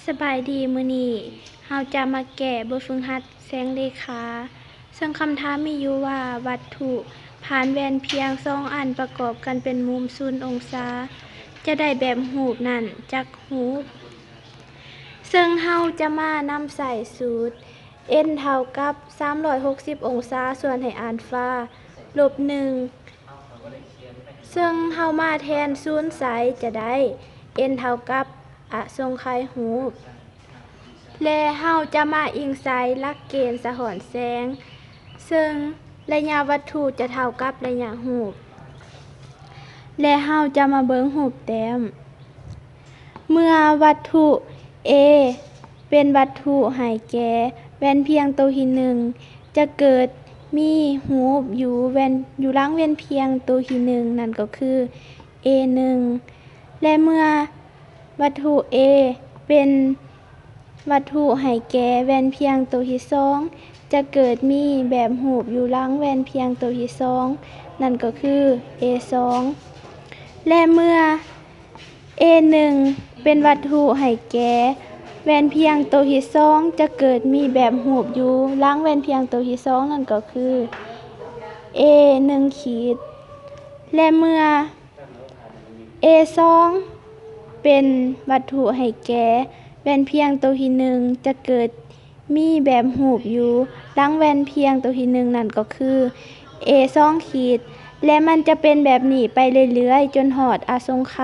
ສະບາຍດີ, ມື້ນີ້ເຮົາຈະມາແກ້ບົດຝຶກຫັດແສງເລຂາ. ເຊິ່ງຄຳຖາມມີຢູ່ວ່າ ວັດຖຸຜ່ານແວ່ນພຽງສອງອັນປະກອບກັນເປັນມຸມສູນອົງສາ ຈະໄດ້ແບບຮູບນັ້ນຈັກຮູບ? ເຊິ່ງເຮົາຈະມານຳໃຊ້ສູດ n ເທົ່າກັບສາມຮ້ອຍຫົກສິບອົງສາສ່ວນໃຫ້ອານຟາລົບໜຶ່ງ ເຊິ່ງເຮົາມາແທນສູນໃສ່ຈະໄດ້ n ເທົ່າກັບອະສົງໄຂຮູບ ແລະ ເຮົາຈະມາອີງໃສ່ຫຼັກເກນສະທ້ອນແສງ ເຊິ່ງໄລຍະວັດຖຸຈະເທົ່າກັບໄລຍະຮູບ ແລະ ເຮົາຈະມາເບິ່ງຮູບແຕ້ມ. ເມື່ອວັດຖຸ A ເປັນວັດຖຸໃຫ້ແກ່ແວ່ນພຽງໂຕທີໜຶ່ງ ຈະເກີດມີຮູບຢູ່ແວ່ນ ຢູ່ຫຼັງແວ່ນພຽງໂຕທີໜຶ່ງ ນັ້ນກໍຄື A ໜຶ່ງ ແລະ ເມື່ອວັດຖຸ A ເປັນວັດຖຸໃຫ້ແກ່ແວ່ນພຽງໂຕທີສອງ ຈະເກີດມີແບບຮູບຢູ່ຫຼັງແວ່ນພຽງໂຕທີສອງ ນັ້ນກໍຄື A ສອງ ແລະ ເມື່ອ A ໜຶ່ງ ເປັນວັດຖຸໃຫ້ແກ່ແວ່ນພຽງໂຕທີສອງ ຈະເກີດມີແບບຮູບຢູ່ຫຼັງແວ່ນພຽງໂຕທີສອງ ນັ້ນກໍຄື A ໜຶ່ງຂີດ ແລະ ເມື່ອ A ສອງ ເປັນວັດຖຸໃຫ້ແກ່ແວ່ນພຽງໂຕທີໜຶ່ງ ຈະເກີດມີແບບຮູບຢູ່ຫຼັງແວ່ນພຽງໂຕທີໜຶ່ງ ນັ້ນກໍຄື A ສອງຂີດ ແລະ ມັນຈະເປັນແບບນີ້ໄປເລື້ອຍໆ ຈົນຮອດອະສົງໄຂ.